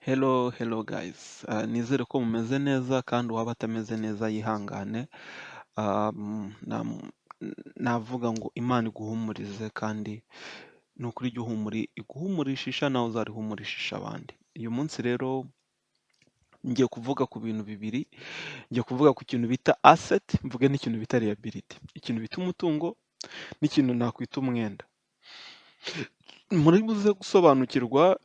Hello, hello guys. Nizere ko mumeze neza kandi uwaba atameze neza yihangane. Navuga ngo Imana iguhumurize, kandi ni ukuri ijya iguhumurishisha, nawe uzarihumurishisha abandi. Uyu munsi rero ngiye kuvuga ku bintu bibiri, ngiye kuvuga ku kintu bita asset, mvuge n'ikintu bita liability. Ikintu bita umutungo n'ikintu nakwita umwenda. Muri buze gusobanukirwa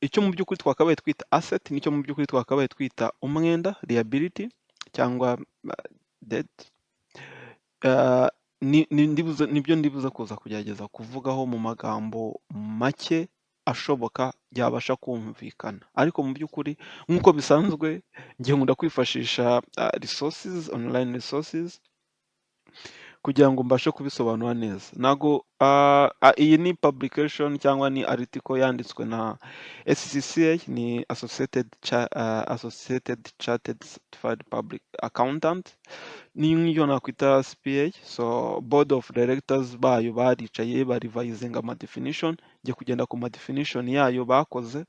icyo mu by'ukuri twakabaye twita asset n'icyo mu by'ukuri twakabaye twita umwenda, liability cyangwa debt. Nibyo ndibuze kuza kugerageza kuvugaho mu magambo make ashoboka yabasha kumvikana. Ariko mu by'ukuri, nk'uko bisanzwe, njye nkunda kwifashisha resources, online resources, kugira ngo mbashe kubisobanura neza. Ntago iyi ni publication cyangwa ni article yanditswe na ACCA, ni Associated Chartered Certified Public Accountant, ni nk'iyo nakwita CPA. So board of directors bayo baricaye barevisinga ama definition. Ngiye kugenda ku ma definition yayo bakoze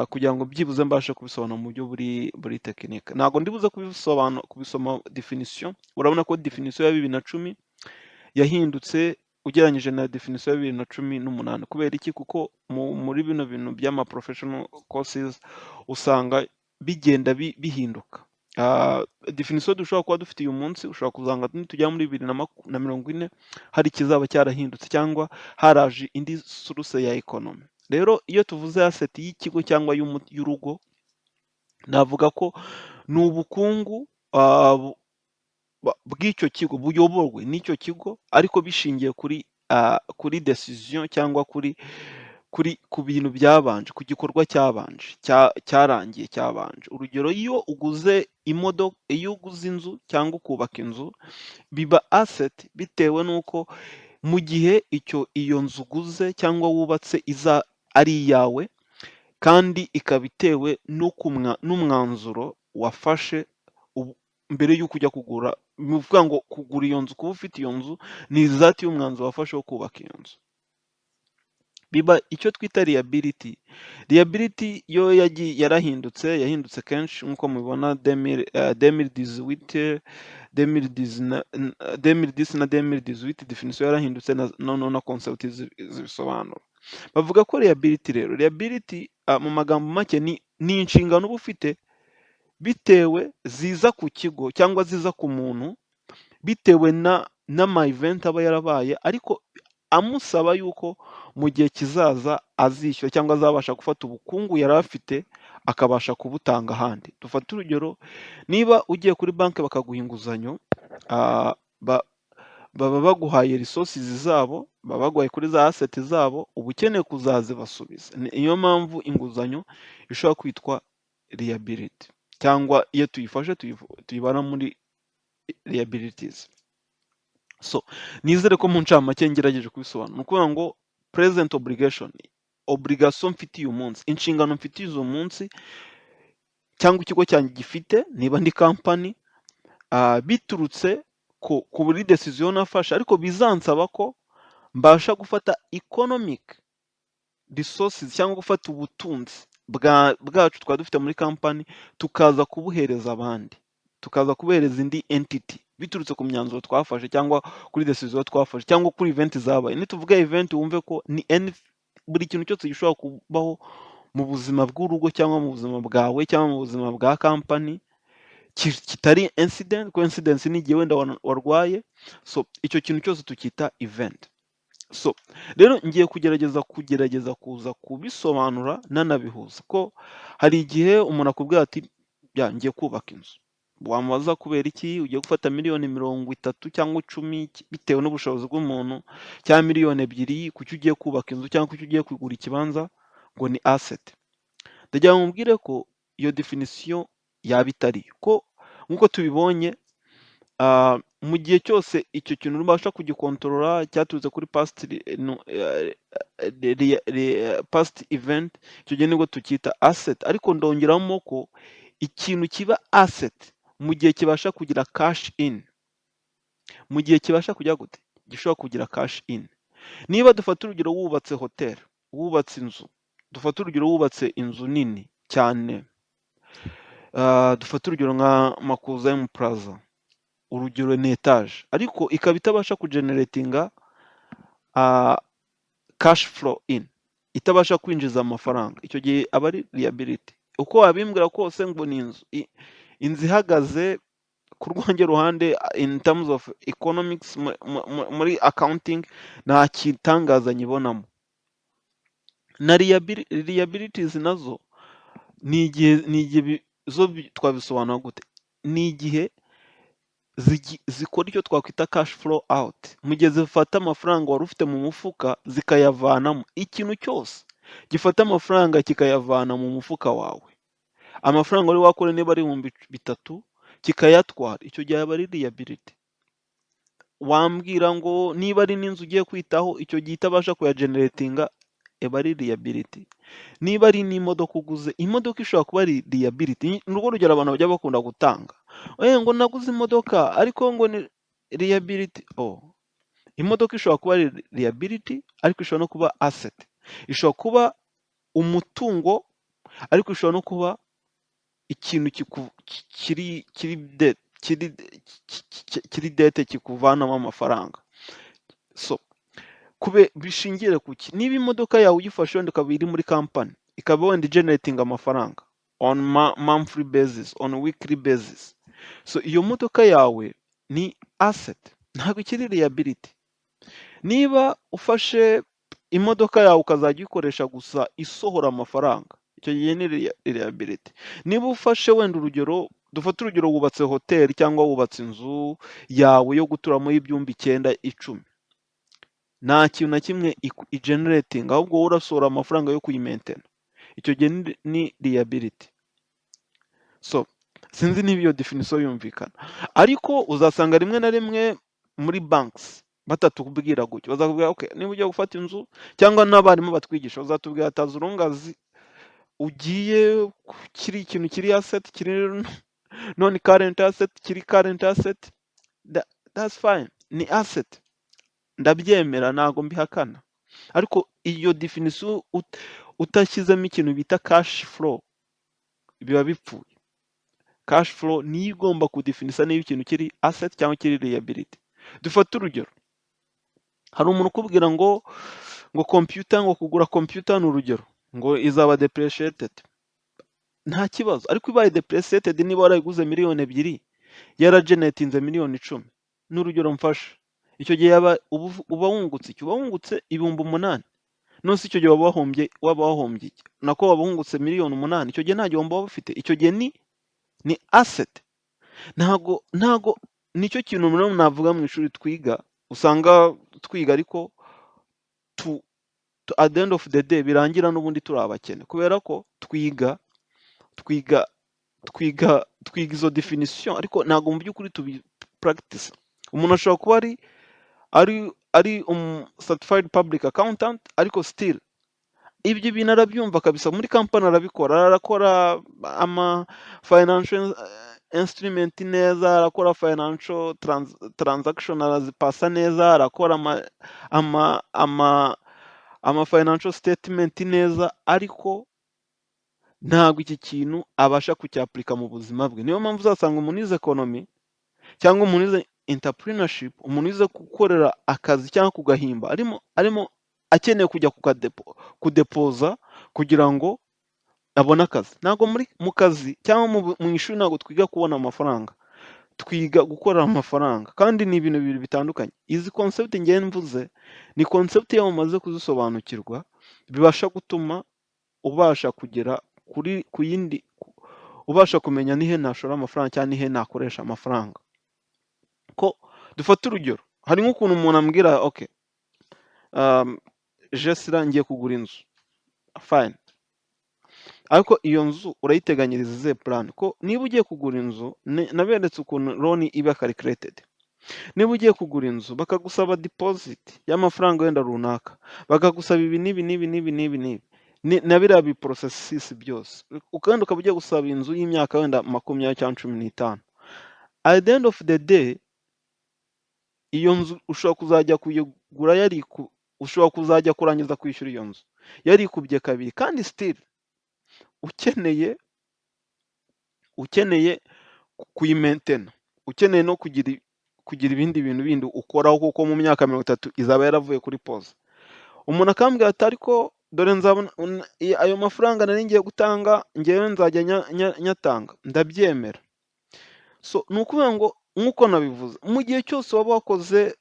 kugira ngo byibuze mbashe kubisobanura mu buryo buri technique. Ntabwo ndibuze kubisobanura, kubisoma definition. Urabona ko definition ya 2010 yahindutse ugereranyije na definition ya 2018. Kubera iki? Kuko muri bino bintu by'ama professional courses usanga bigenda bihinduka. Definition dushobora kuba dufite uyu munsi, ushobora kuzanga nitugera muri 2040 hari ikizaba cyarahindutse cyangwa haraje indi source ya economy. Rero iyo tuvuze asset y'ikigo cyangwa y'urugo, navuga ko ni ubukungu bw'icyo kigo buyobowe n'icyo kigo, ariko bishingiye kuri decision cyangwa kuri kuri ku bintu byabanje, ku gikorwa cyabanje, cyarangiye cyabanje. Urugero, iyo uguze imodoka, iyo uguze inzu cyangwa ukubaka inzu, biba asset bitewe n'uko mu gihe icyo iyo nzu uguze cyangwa wubatse iza ari iyawe, kandi ikaba itewe no n'umwanzuro wafashe mbere y'uko ujya kugura. Ni ukuvuga ngo kugura iyo nzu, kuba ufite iyo nzu, ni result y'umwanzuro wafashe wo kubaka iyo nzu. Biba icyo twita liability. Liability yo yagiye yarahindutse, yahindutse kenshi nk'uko mubibona, 2018, 2010 na 2018, definition yarahindutse, noneho na concept zibisobanura. Bavuga ko liability rero, liability mu magambo make ni inshingano uba ufite bitewe ziza ku kigo cyangwa ziza ku muntu bitewe na n'ama event aba yarabaye, ariko amusaba yuko mu gihe kizaza azishyura cyangwa azabasha gufata ubukungu yari afite akabasha kubutanga ahandi. Dufate urugero, niba ugiye kuri banki bakaguha inguzanyo, baba baguhaye resources zabo, baba baguhaye kuri za asset zabo, uba ukeneye kuzazibasubiza. Niyo mpamvu inguzanyo ishobora kwitwa liability, cyangwa iyo tuyifashe tuyibara muri liabilities. So nizere ko mu ncamake ngerageje kubisobanura. Ni ukuvuga ngo present obligation, obligation mfite uyu munsi, inshingano mfitiye uyu munsi cyangwa ikigo cyanjye gifite niba ndi company, biturutse kuri decision nafashe, ariko bizansaba ko mbasha gufata economic resources cyangwa gufata ubutunzi bwacu twari dufite muri company, tukaza kubuhereza abandi, tukaza kubuhereza indi entity, biturutse ku myanzuro twafashe cyangwa kuri decision twafashe cyangwa kuri event zabaye. Nituvuga event, wumve ko ni buri kintu cyose gishobora kubaho mu buzima bw'urugo cyangwa mu buzima bwawe cyangwa mu buzima bwa company kitari incident, kuko incident ni igihe wenda warwaye. So icyo kintu cyose tucyita event. So rero ngiye kugerageza kuza kubisobanura nanabihuza, ko hari igihe umuntu akubwira ati: "Ya, ngiye kubaka inzu." Wamubaza kubera iki ugiye gufata miliyoni 30 cyangwa 10, bitewe n'ubushobozi bw'umuntu, cyangwa miliyoni 2, kuki ugiye kubaka inzu cyangwa kuki ugiye kugura ikibanza? Ngo ni asset. Ndagira ngo nkubwire ko iyo definition yaba itari yo, ko nk'uko tubibonye, mu gihe cyose icyo kintu ubasha kugikontorora cyaturutse kuri past event, icyo gihe nibwo tucyita asset. Ariko ndongeramo ko ikintu kiba asset mu gihe kibasha kugira cash in, mu gihe kibasha kujya gute? Gishobora kugira cash in. Niba dufata urugero wubatse hotel, wubatse inzu, dufate urugero wubatse inzu nini cyangwa wubatse ikibanza, cyane. Dufate urugero nka Makuza M Plaza, urugero ni etaje, ariko ikaba itabasha kugeneratinga cash flow in, itabasha kwinjiza amafaranga, icyo gihe aba ari liability. Uko wabimbwira kose ngo ni inzu, inzu ihagaze ku rwanjye ruhande in terms of economics, muri accounting, nta gitangaza nyibonamo. Na liabilities nazo ni igihe zo twabisobanura gute? Ni igihe zikora icyo twakwita cash flow out, mu gihe zifata amafaranga wari ufite mu mufuka zikayavanamo. Ikintu cyose gifata amafaranga kikayavana mu mufuka wawe, amafaranga wari wakoreye niba ari 3000 kikayatwara, icyo gihe aba ari liability. Wambwira ngo niba ari n'inzu ugiye kwitaho, icyo gihe itabasha kuyageneratinga, aba ari liability. Niba ari n'imodoka uguze, imodoka ishobora kuba ari liability. Ni urwo rugero abantu bajya bakunda gutanga. Ngo naguze imodoka ariko ngo ni liability. Oh, imodoka ishobora kuba ari liability ariko ishobora no kuba asset. Ishobora kuba umutungo ariko ishobora no kuba ikintu kiri debt kikuvanamo amafaranga. So kube bishingiye ku ki? Niba imodoka yawe uyifashe wenda ikaba iri muri company, ikaba wenda igeneratinga amafaranga on monthly basis, on weekly basis. So iyo modoka yawe ni asset, ntabwo ikiri liability. Niba ufashe imodoka yawe ukazajya uyikoresha gusa isohora amafaranga, icyo gihe ni liability. Niba ufashe wenda urugero, dufate urugero wubatse hoteli cyangwa wubatse inzu yawe yo guturamo y'ibyumba 9, 10. Nta kintu na kimwe igeneratinga, ahubwo wowe urasohora amafaranga yo kuyimaintaina. Icyo gihe ni liability. So sinzi niba iyo definition yumvikana, ariko uzasanga rimwe na rimwe muri banks batatubwira gutyo, bazakubwira okay, niba ugiye gufata inzu, cyangwa n'abarimu batwigisha bazatubwira ati as long as ugiye kiri ikintu kiri asset, kiri non current asset, kiri current asset, that's fine, ni asset, ndabyemera, ntabwo mbihakana. Ariko iyo definition utashyizemo ikintu bita cash flow biba bipfuye. Cash flow niyo igomba kudefinisa niba ikintu kiri asset cyangwa kiri liability. Dufate urugero, hari umuntu ukubwira ngo computer, ngo kugura computer ni urugero, ngo izaba depreciated. Nta kibazo, ariko ibaye depreciated niba warayiguze miliyoni 2 yarageneratinze miliyoni 10, ni urugero mfashe, icyo gihe yaba uba wungutse iki? Uba wungutse 8000. None se icyo gihe waba wahombye iki? Nako waba wungutse miliyoni 8, icyo gihe nta gihombo waba ufite, icyo gihe ni asset. Ntago nicyo kintu rero navuga mu ishuri twiga, usanga twiga ariko at the end of the day birangira n'ubundi turi abakene, kubera ko twiga izo definition ariko ntabwo mu by'ukuri tubi practice. Umuntu ashobora kuba ari certified public accountant, ariko still ibyo bintu arabyumva kabisa, muri company arabikora, arakora ama financial instrument neza, arakora financial transaction arazipasa neza, arakora ama financial statement neza, ariko ntabwo iki kintu abasha kucyapurika mu buzima bwe. Niyo mpamvu uzasanga umuntu wize economy cyangwa umuntu wize entrepreneurship, umuntu wize gukorera akazi cyangwa kugahimba, arimo akeneye kujya kudepoza kugira ngo abone akazi. Ntabwo mu kazi cyangwa mu ishuri ntabwo twiga kubona amafaranga, twiga gukorera amafaranga, kandi ni ibintu bibiri bitandukanye. Izi concept ngewe mvuze ni concept iyo umaze kuzisobanukirwa bibasha gutuma ubasha kugera ku yindi, ubasha kumenya nihe nashora amafaranga cyangwa nihe nakoresha amafaranga. Ko dufate urugero, hari nk'ukuntu umuntu ambwira okay, Jesira ngiye kugura inzu, fine, ariko iyo nzu urayiteganyiriza izihe plan? Ko niba ugiye kugura inzu, naberetse ukuntu loan iba calculated. Niba ugiye kugura inzu bakagusaba deposit y'amafaranga wenda runaka, bakagusaba ibi n'ibi n'ibi n'ibi n'ibi n'ibi, na biriya bi processes byose, kandi ukaba ugiye gusaba inzu y'imyaka wenda 20 cyangwa 15. At the end of the day, iyo nzu ushobora kuzajya kuyigura ushobora kuzajya kurangiza kwishyura iyo nzu yarikubye kabiri, kandi still ukeneye kuyimaintaina, ukeneye no kugira ibindi bintu bindi ukoraho, kuko mu myaka 30 izaba yaravuye kuri pause. Umuntu akambwira ati: "Ariko dore nzabona ayo mafaranga nari ngiye gutanga, njyewe nzajya nyatanga." Ndabyemera. So ni ukuvuga ngo, nk'uko nabivuze, mu gihe cyose waba wakoze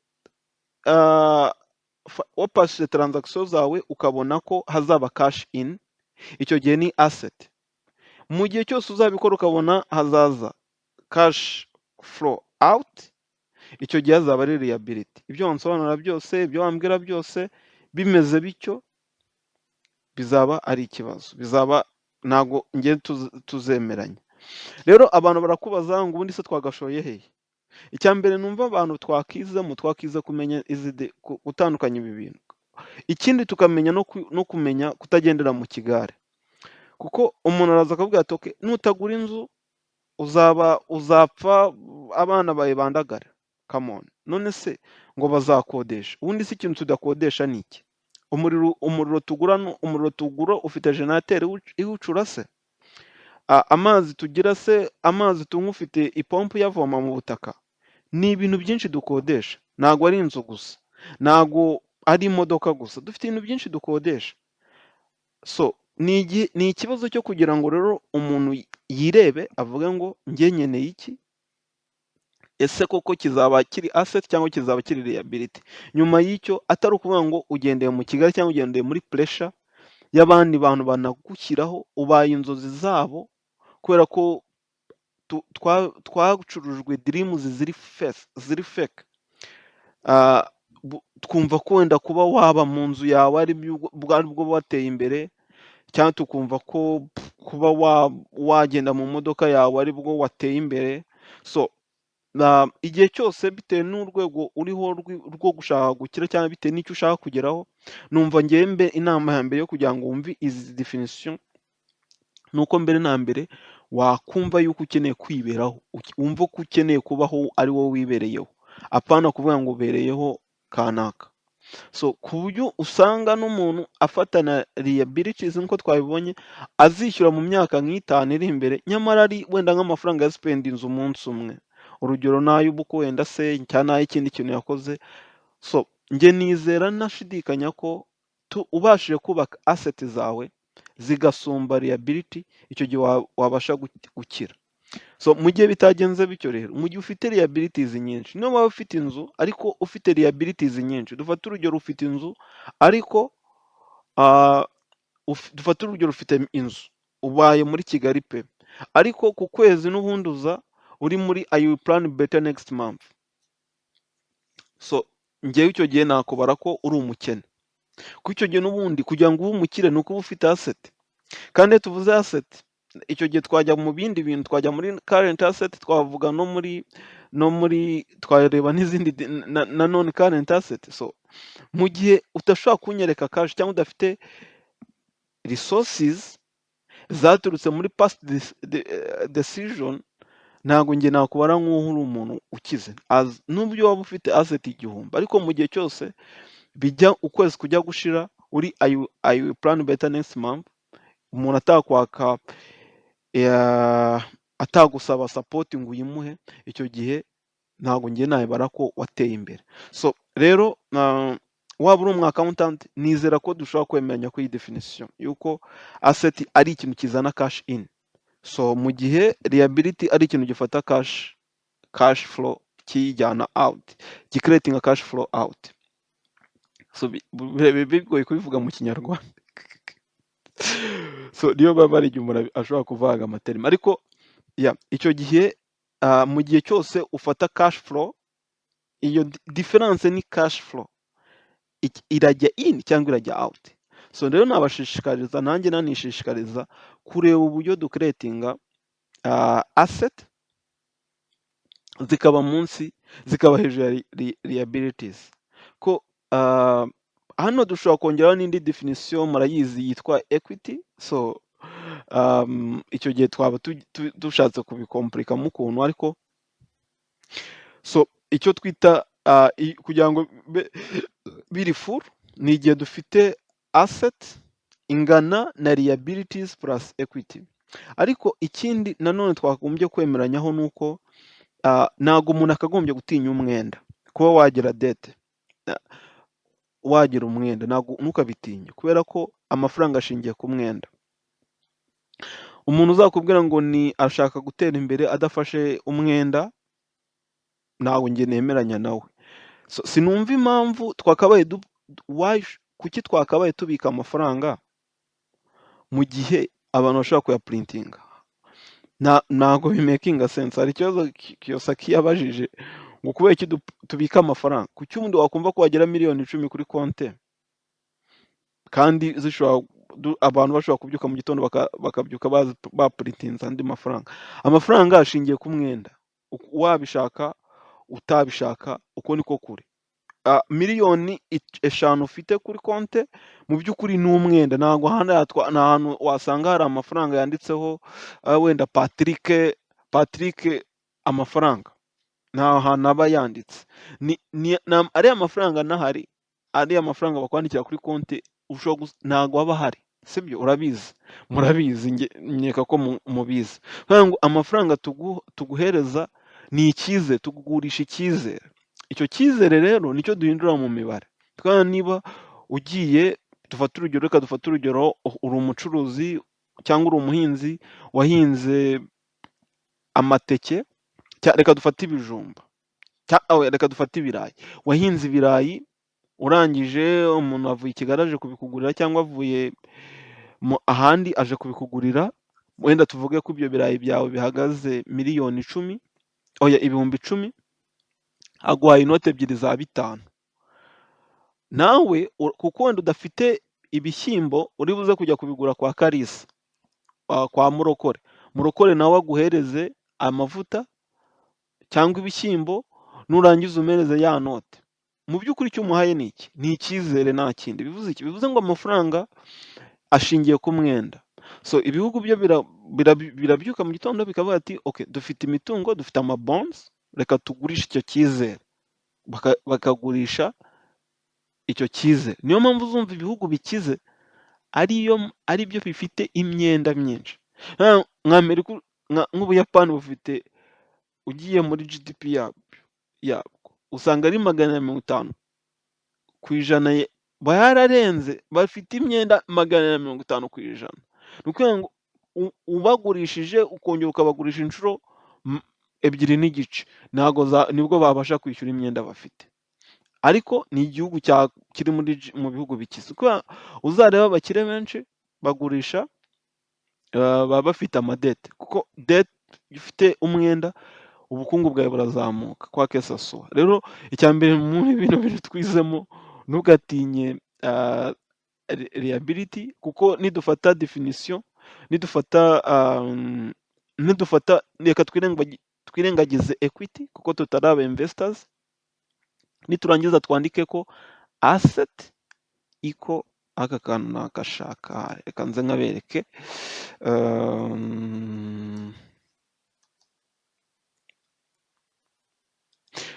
wapasije transaction zawe, ukabona ko hazaba cash in, icyo gihe ni asset. Mu gihe cyose uzabikora ukabona hazaza cash flow out, icyo gihe hazaba ari liability. Ibyo wansobanurira byose, ibyo wambwira byose, bimeze bityo, bizaba ari ikibazo, bizaba ntago njye tuzemeranya. Rero abantu barakubaza ngo: "Ubundi se twagashoye hehe?" Icya mbere numva abantu twakizemo, twakize kumenya izi gutandukanya ibi bintu. Ikindi, tukamenya no kumenya kutagendera mu kigare, kuko umuntu araza akavuga ati: "Okay, nutagura inzu uzaba uzapfa, abana bawe bandagare." Come on! None se ngo bazakodesha? Ubundi se ikintu tudakodesha ni iki? Umuriro tugura, umuriro tugura ufite generateur iwucura se? Amazi tugira se, amazi tunywa ufite ipompo iyavoma mu butaka? Ni ibintu byinshi dukodesha, ntago ari inzu gusa, ntago ari imodoka gusa, dufite ibintu byinshi dukodesha. So ni ikibazo cyo kugira ngo rero umuntu yirebe avuge ngo: "Njye nkeneye iki? Ese koko kizaba kiri asset cyangwa kizaba kiri liability?" Nyuma y'icyo, atari ukuvuga ngo ugendeye mu kigare cyangwa ugendeye muri pressure y'abandi bantu banagushyiraho, ubaye inzozi zabo, kubera ko twacurujwe dreams ziri fake. Twumva ko wenda kuba waba mu nzu yawe ari bwo wateye imbere, cyangwa tukumva ko kuba wagenda mu modoka yawe ari bwo wateye imbere. So igihe cyose, bitewe n'urwego uriho rwo gushaka gukira cyangwa bitewe n'icyo ushaka kugeraho, numva njyewe inama ya mbere yo kugira ngo wumve izi definition, ni uko mbere na mbere wakumva yuko ukeneye kwiberaho, wumva ko ukeneye kubaho ari wowe wibereyeho, apana kuvuga ngo ubereyeho kanaka. So ku buryo usanga n'umuntu afatana liabilities, nk'uko twabibonye, azishyura mu myaka nk'itanu iri imbere, nyamara ari wenda nk'amafaranga yaspendinze umunsi umwe. Urugero, n'ay'ubukwe wenda se, cyangwa n'ay'ikindi kintu yakoze. So njye nizera ntashidikanya ko ubashije kubaka asset zawe zigasumba liability, icyo gihe wabasha gukira. So mu gihe bitagenze bityo rero, mu gihe ufite liabilities nyinshi, niyo waba ufite inzu ariko ufite liabilities nyinshi, dufate urugero ufite inzu ariko dufate urugero ufite inzu, ubaye muri Kigali pe, ariko ku kwezi n'ubundi uza uri muri "I will plan better next month". So njyewe icyo gihe nakubara ko uri umukene, kuko icyo gihe n'ubundi kugira ngo ube umukire ni uko uba ufite asset. Kandi iyo tuvuze asset, icyo gihe twajya mu bindi bintu, twajya muri current asset, twavuga no muri twareba n'izindi na non current asset. So mu gihe udashobora kunyereka cash cyangwa udafite resources zaturutse muri past decision, ntabwo njye nakubara nk'uho uri umuntu ukize. Nubwo waba ufite asset 1000, ariko mu gihe cyose bijya ukwezi kujya gushira uri "I will plan better next month", umuntu atakwaka, atagusaba support ngo uyimuhe, icyo gihe ntabwo njye nabibara ko wateye imbere. So rero waba uri umu accountant, nizera ko dushobora kwemeranya kuri iyi definition yuko asset ari ikintu kizana cash in. So mu gihe liability ari ikintu gifata cash flow kiyijyana out, gicreatinga cash flow out. So bigoye kubivuga mu Kinyarwanda. So niyo baba ari igihe umuntu ashobora kuvanga amaterms, ariko yeah, icyo gihe mu gihe cyose ufata cash flow, iyo difference ni cash flow irajya in cyangwa irajya out. So rero nabashishikariza, nanjye nanishishikariza, kureba uburyo ducreatinga asset zikaba munsi, zikaba hejuru ya liabilities. Ko hano dushobora kongeraho n'indi definition, murayizi, yitwa equity. So icyo gihe twaba dushatse kubicompliquamo ukuntu, ariko so icyo twita kugira ngo biri full, ni igihe dufite asset Ingana na liabilities plus equity. Ariko ikindi nanone twagombye kwemeranyaho ni uko ntabwo umuntu akagombye gutinya umwenda, kuba wagira dette, wagira umwenda, ntabwo, ntukabitinye, kubera ko amafaranga ashingiye ku mwenda. Umuntu uzakubwira ngo ni ashaka gutera imbere adafashe umwenda, ntabwo njye nemeranya nawe. So, sinumva impamvu twakabaye why, kuki twakabaye tubika amafaranga mu gihe abantu bashobora kuyaprintinga? Ntabwo bimakinga sense. Hari ikibazo Kiyosaki yabajije ngo kubera iki tubika amafaranga? Kuki ubundi wakumva ko wagira miliyoni 10 kuri konte kandi zishobora abantu bashobora kubyuka mu gitondo bakabyuka baprintinze andi mafaranga? Amafaranga ashingiye ku mwenda, wabishaka utabishaka, uko niko kuri. Miliyoni 5 ufite kuri konte mu by'ukuri ni umwenda. Ntabwo nta hantu wasanga hari amafaranga yanditseho wenda Patrick, Patrick amafaranga nta hantu aba yanditse. Ariya mafaranga anahari, ariya mafaranga bakwandikira kuri konti, ntabwo aba ahari, sibyo? Urabizi, murabizi, nkeka ko mubizi. Kuvuga ngo amafaranga tuguhereza ni icyizere, tukugurisha icyizere. Icyo cyizere rero nicyo duhindura mu mibare. Twaba niba ugiye, dufate urugero, reka dufate urugero, uri umucuruzi cyangwa uri umuhinzi wahinze amateke, reka dufate ibijumba, oya, reka dufate ibirayi. Wahinze ibirayi, urangije umuntu avuye i Kigali aje kubikugurira, cyangwa avuye ahandi aje kubikugurira, wenda tuvuge ko ibyo birayi byawe bihagaze miliyoni 10, oya, 10,000, aguhaye inoti ebyiri za bitanu. Nawe kuko wenda udafite ibishyimbo, uri buze kujya kubigura kwa Kalisa, kwa Murokore. Murokore nawe aguhereze amavuta cyangwa ibishyimbo, nurangiza umuhereze ya note. Mu by'ukuri icyo umuhaye ni iki? Ni icyizere, nta kindi. Bivuze iki? Bivuze ngo amafaranga ashingiye ku mwenda. So ibihugu byo birabyuka mu gitondo bikavuga ati: "Okay, dufite imitungo, dufite ama bonds, reka tugurishe icyo cyizere." Bakagurisha icyo cyizere. Niyo mpamvu uzumva ibihugu bikize ari byo bifite imyenda myinshi. Nka Amerika, nk'Ubuyapani bufite, ugiye muri GDP yabwo usanga ari 150%, bararenze, bafite imyenda 150%. Ni ukuvuga ngo ubagurishije ukongera ukabagurisha inshuro 2.5, ntabwo nibwo babasha kwishyura imyenda bafite. Ariko ni igihugu kiri mu bihugu bikize. Kubera uzarebe abakire benshi bagurisha, baba bafite amadette, kuko debt, iyo ufite umwenda ubukungu bwawe burazamuka quoi que ce soit. Rero icya mbere muri bino bintu twizemo, ntugatinye liability, kuko nidufata definition, nidufata, reka twirengagize equity kuko tutari aba investors, niturangiza twandike ko asset equal aka kantu nakashaka, reka nze nkabereke.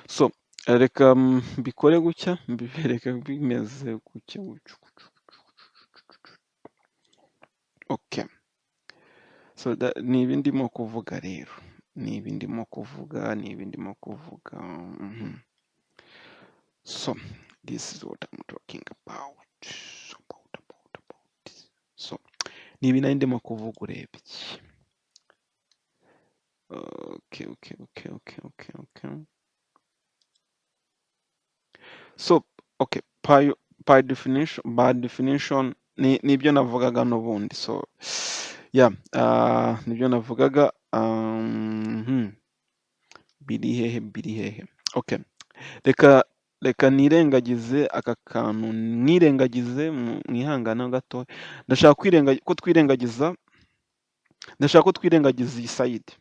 So reka mbikore gutya, mbibereke bimeze gutya gutya. Okay. So ni ibi ndimo kuvuga rero, ni ibi ndimo kuvuga, ni ibi ndimo kuvuga. So this is what I'm talking about. So ni ibi nari ndimo kuvuga urebye. Okay. So okay, by definition ni nibyo navugaga n'ubundi. So yeah, nibyo navugaga. Biri hehe, biri hehe? Okay. Reka nirengagize aka kantu, mwirengagize, mwihangane gato. Ndashaka ko twirengagiza, ndashaka ko twirengagiza iyi side.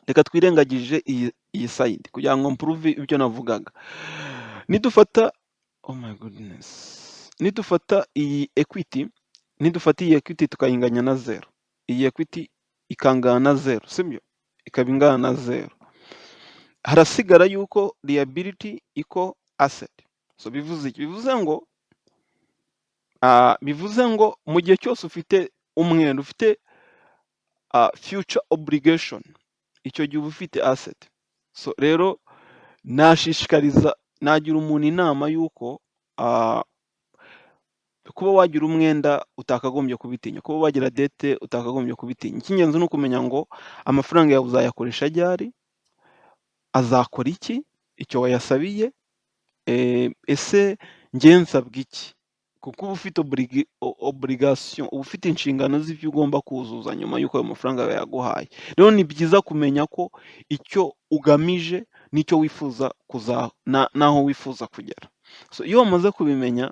Reka twirengagije iyi side kugira ngo mprove ibyo navugaga. Nidufata, oh my goodness, nidufata iyi equity, nidufata iyi equity tukayinganya na zero, iyi equity ikangana na zero, sibyo? Ikaba ingana na zero. Harasigara yuko liability equal asset. So bivuze iki? Bivuze ngo Bivuze ngo mu gihe cyose ufite umwenda, ufite future obligation, icyo gihe uba ufite asset. So rero nashishikariza, nagira umuntu inama y'uko kuba wagira umwenda utakagombye kubitinya, kuba wagira dette utakagombye kubitinya. Icy'ingenzi ni ukumenya ngo amafaranga yawe uzayakoresha ryari, azakora iki, icyo wayasabiye, ese njye nsabwa iki? Kuko uba ufite obligation, uba ufite inshingano z'ibyo ugomba kuzuza nyuma y'uko ayo mafaranga bayaguhaye. Rero ni byiza kumenya ko icyo ugamije n'icyo wifuza n'aho wifuza kugera. So iyo wamaze kubimenya,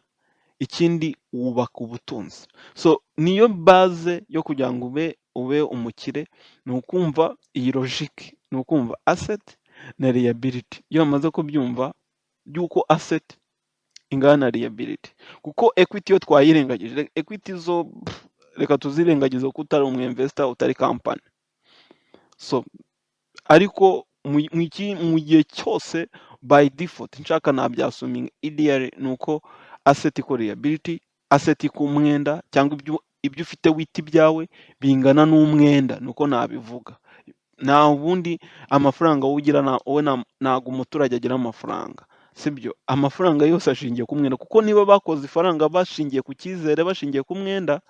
ikindi wubaka ubutunzi. So niyo base yo kugira ngo ube umukire, ni ukumva iyi logique, ni ukumva asset na liability. Iyo wamaze kubyumva by'uko asset ingana na liability, kuko equity yo twayirengagije, equity zo reka tuzirengagize kuko utari umu investor, utari company. So ariko mu gihe cyose by default nshaka nabyassuminga ideally ni uko asset equal liability, asset equal umwenda cyangwa ibyo ufite wita ibyawe bingana n'umwenda, niko nabivuga. Nta ubundi amafaranga wowe ugira, wowe ntago umuturage agira amafaranga, sibyo? Amafaranga yose ashingiye ku mwenda, kuko niba bakoze ifaranga bashingiye ku cyizere, bashingiye ku mwenda,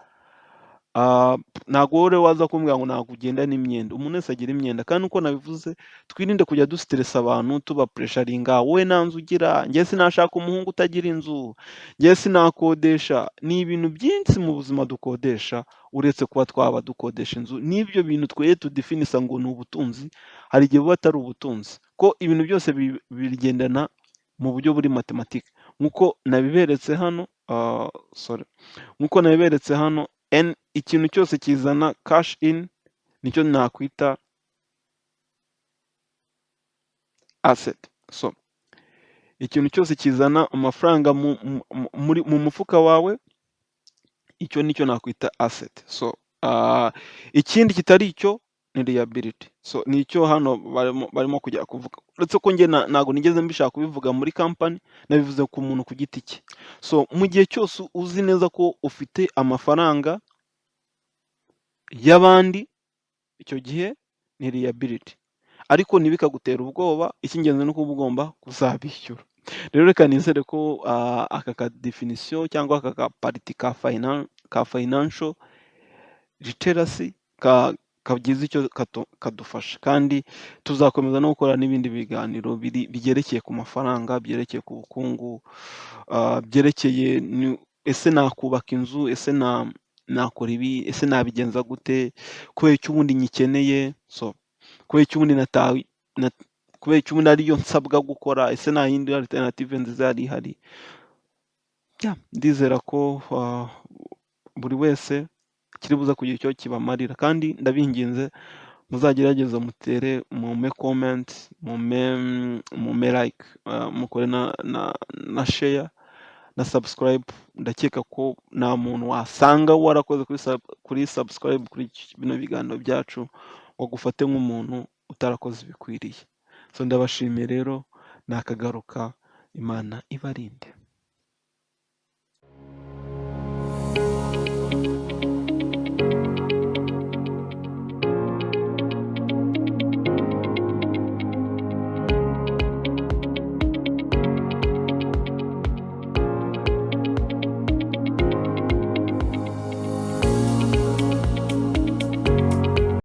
ntago wowe rero waza kumbwira ngo ntabwo ugendana imyenda. Umuntu wese agira imyenda, kandi uko nabivuze, twirinde kujya dustressa abantu tubapressuringa, wowe nta nzu ugira, njye sinashaka umuhungu utagira inzu, njye sinakodesha. Ni ibintu byinshi mu buzima dukodesha, uretse kuba twaba dukodesha inzu, n'ibyo bintu twebwe tudefinissa ngo ni ubutunzi, hari igihe buba atari ubutunzi, ko ibintu byose bigendana mu buryo buri mathématique. Nk'uko nabiberetse hano, sorry, nk'uko nabiberetse hano, ikintu cyose kizana cash in nicyo nakwita asset. So ikintu cyose kizana amafaranga mu mufuka wawe, icyo nicyo nakwita asset. So ikindi kitari icyo ni liability. So nicyo hano barimo kujya kuvuga. Uretse ko njye ntago nigeze mbishaka kubivuga muri company, nabivuze ku muntu ku giti cye. So mu gihe cyose uzi neza ko ufite amafaranga y'abandi, icyo gihe ni liability. Ariko ntibikagutere ubwoba, icy'ingenzi ni uko uba ugomba kuzabishyura. Rero reka nizere ko aka ka definition cyangwa aka ka part ka financial literacy kagize icyo kadufasha, kandi tuzakomeza no gukora n'ibindi biganiro byerekeye ku mafaranga, byerekeye ku bukungu, byerekeye ese nakubaka inzu, ese nakora ibi, ese nabigenza gute, kubera iki ubundi nyikeneye, so kubera iki ubundi ariyo nsabwa gukora, ese nta yindi alternative nziza yari ihari? Yeah, ndizera ko buri wese kiri buze kugira icyo kibamarira, kandi ndabinginze muzagerageze mutere, mumpe comment, mumpe like, mukore na share na subscribe. Ndakeka ko nta muntu wasanga warakoze kuri subscribe kuri bino biganiro byacu ngo agufate nk'umuntu utarakoze ibikwiriye. So ndabashimiye rero, nakagaruka, Imana ibarinde.